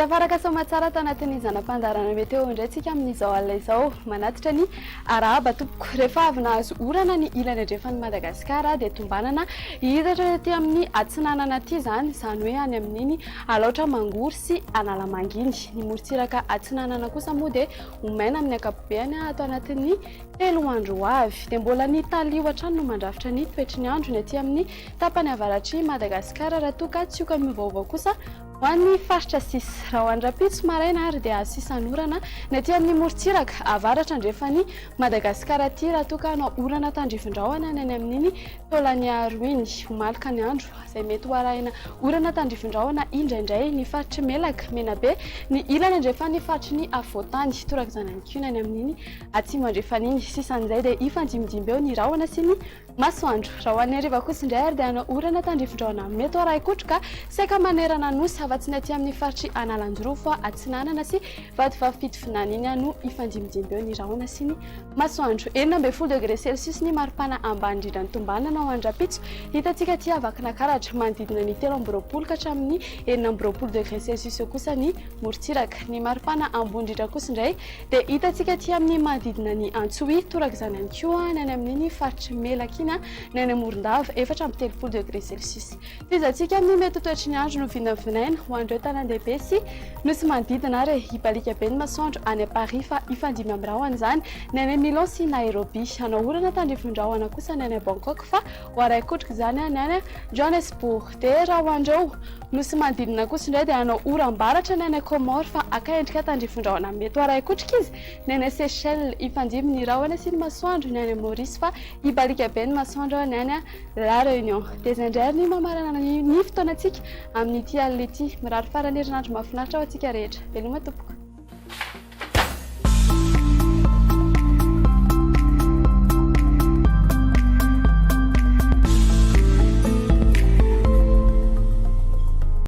Tafaraka soamatsara tanatin'ny zana-pandaharana météo indray tsika amin'izao alina izao. Manatitra ny arahaba tompoko. Rehefa avy nahazo orana ny ilany andrefan'i Madagasikara dia tombanana hihitatra ety amin'ny atsinanana aty izany, izany hoe any amin'iny Alaotra Mangoro sy Analamanga iny. Ny morontsiraka atsinanana kosa moa dia ho maina amin'ny ankapobeny ato anatin'ny 3 andro ho avy. Dia mbola ny talio hatrany no mandrafitra ny toetry ny andro ny aty amin'ny tapany avaratr'i Madagasikara raha toa ka tsioka miovaova kosa ho an'ny faritra sisa. Raha ho an'ny rahampitso maraina ary dia azo sisan'orana ny aty amin'ny morontsiraka avaratra andrefan'i Madagasikara aty raha toa ka hanao orana tandrifin-drahona ny any amin'iny Taolagnaro iny. Ho maloka ny andro izay mety ho arahina orana tandrifin-drahona indraindray ny faritr'i Melaka, Menabe, ny ilany andrefan'ny faritry ny afovoan-tany. Torak'izany ihany koa ny any amin'iny atsimo andrefana iny. Sisan'izay dia hifandimidimby eo ny rahona sy ny masoandro. Raha ho an'ny hariva kosa indray ary dia hanao orana tandrifin-drahona mety ho arahin-kotroka saika manerana ny Nosy afa-tsy ny aty amin'ny faritr'i Analanjirofo atsinanana sy Vatovavy Fitovinany iny no hifandimidimby eo ny rahona sy ny masoandro. 16 degré celsius ny maripana ambany indrindra ny tombanana ho an'ny rahampitso. Hitantsika aty Vakinankaratra, manodidina ny 23 ka hatramin'ny 26 degré celsius eo kosa ny morontsiraka. Ny maripana ambony indrindra kosa indray dia hitantsika aty amin'ny manodidina ny Antsohihy, torak'izany ihany koa ny any amin'iny faritr'i Melaky iny, ny any Morondava, 34 degré celsius. Tohizantsika amin'ny mety ho toetry ny andro no vinavinaina ho an'ireo tanàn-dehibe sy nosy manodidina ary hibaliaka be ny masoandro any Paris fa hifandimby amin'ny rahona izany ny any Milan sy Nairobi. Hanao orana tandrifin-drahona kosa ny any Bangkok fa ho arahin-kotroka izany ny any Johannesburg. Dia raha ho an'ireo nosy manodidina kosa indray dia hanao oram-baratra ny any Comores fa haka endrika tandrifin-drahona mety ho arahin-kotroka izy ny any Seychelles. Hifandimby ny rahona sy ny masoandro ny any Maurice fa hibaliaka be ny masoandro ny any La Réunion. Dia izay indray ary ny mamarana ny fotoanantsika amin'ity alina ity. Mirary faran'ny herinandro mahafinaritra ho antsika rehetra. Veloma tompoko.